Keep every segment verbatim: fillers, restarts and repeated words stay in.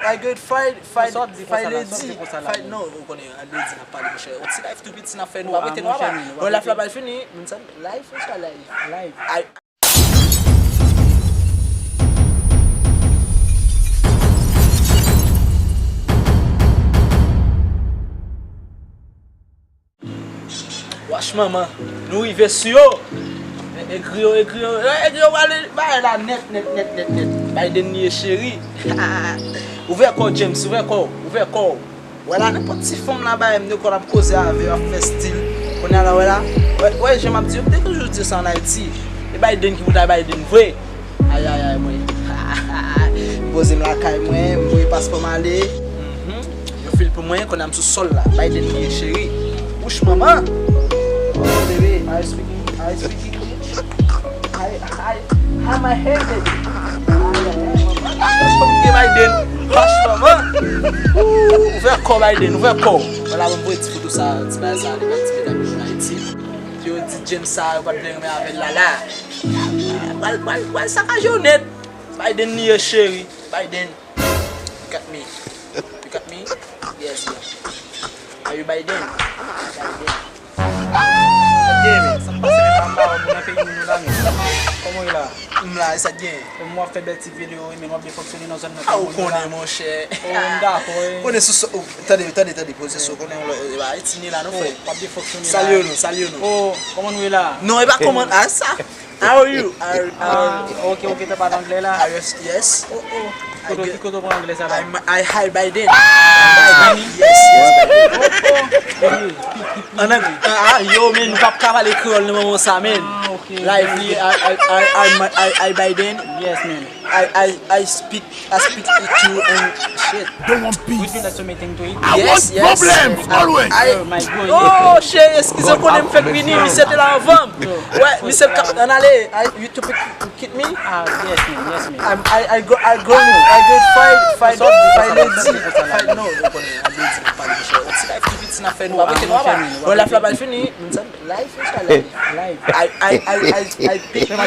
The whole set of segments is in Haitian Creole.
I get fight, fight, fight lady. Fight, non, ou konnen, an lady n ap pale, monchè. Yon ti live tou piti n ap fè, nou pa mete nou aba. Bon, live la pral fini, moun sa, live, monchè, live. Live. Wach manman, nou rive sou yo. E, egri yo, egri yo, e, egri yo pral bay la nèt, nèt, nèt, nèt, nèt. Biden li ye cheri. Ouvè kò w, James, ouvè kò w, ouvè kò w. Wè la, nenpòt ti fanm la bay m de kò l ap koze avè yo, ap fè stil. Kounye a la, wè la, wè, wè jan m ap di yo, m te toujou di yo sa ann Ayiti. E Biden ki pou ta Biden vre. Ayayay mwen. M poze m lakay mwen, m voye paspò m ale. Mhm. Yo fil pou mwen, kounye a m sou sòl la. Biden li ye cheri. Wouch manman. Bebe, are you speaking, are you speaking English? I, I, I'm a head baby. Ayayay, manman. Wouch manman, Biden. Wouch manman. Ouvè kò Biden, ouvè kò. Wè la, mwen voye ti foto sa, ti bagay sa, li pa ti medam yo ann Ayiti. Yo di James sa, yo pa t vle renmen avè l la la. Pral, pral, pral sakaje yo nèt. Biden li ye cheri. Biden. Look at me. Look at me. Yes, yeah. Are you Biden? Biden. Sa gen, men. Sa m pase, men, pa m ba w, nan peyi nou, nou la, men. Kòman w ye la? M la, e sa gen. Kòman w ap fè bèl ti videyo, men w ap byen fonksyone nan zòn nan. A, ou konnen, monchè. Oh, m dakò, wi. Konnen sou, sou, tande, tande, tande, poze sou, konnen, e, ba, Ayiti ni la, non, frè. W ap byen fonksyone la. Salye nou, salye nou. Oh, kòman nou ye la? Non, e pa kòman, a, sa. How are you? Are, are, ah, ok, ok, te pale anglè la. Are you, yes. Oh, oh. Kote, ki kote w pran anglè sa la? I'm, I, hi, Biden. Biden. Yes, yes, Biden. Oh, oh. An ang-, ah, ah, yo, men, nou p ap ka pale kreyòl nan moman sa, men. Ah, ok. Live li, I, I, I, I, I, I, Biden. Yes, man. I, I, I speak I speak it to you and shit. Don't want peace. Would you like to make thing to eat? I want problems always. Oh my God. Oh, shit, eskize, w konnen m fèk vini, misye te la anvan m. Wè, misye t ap ann ale. I, you to pick, to kick me? Ah, yes, man, yes, man. I'm, I, I go, I go, I go fight, fight, fight lady. Fight, no, w konnen, a lady n ap pale, monchè. Yon ti live tou piti n ap fè, nou pa mete nou aba. Bon, live la pral fini, moun sa, live, monchè, live. Live. I, I, I, I, I pick. Non,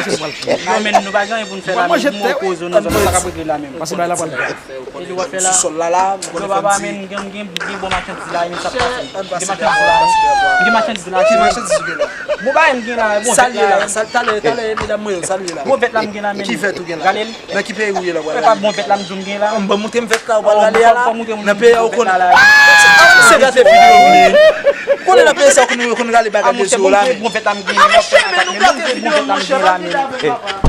men nou pa gen anyen pou n fè la, men nou poze nou, nou pa ka regle la menm. Pase bay la pral. E li w ap fè la? Sou sòl la la, m konnen fè m ti. Yo, papa, men, m gen, m gen, m gen bon machandiz la, men sa pase. M gen machandiz la, men. M gen machandiz la, men. Ki machandiz ou gen la? Bon, bagay m gen la, bon, sa l ye la, sa l, talè, talè, medam mwen yo, sa l ye la? Bon vèt la m gen la, men. Ki vèt ou gen la? Gade l. Nan ki peyi ou ye la, w pral rale? Bon vèt la m di w m gen la. Bon, montre m vèt la, w pral rale a la. Nan peyi a ou konnen. Ah, misye gate videyo m li. Konnen nan peyi sa, ou konnen, ou konnen rale bagay de zo la, men. Bon vèt la m gen la, men. Ah, monchè, men nou gate videyo m, monchè, pa vin avè m, papa.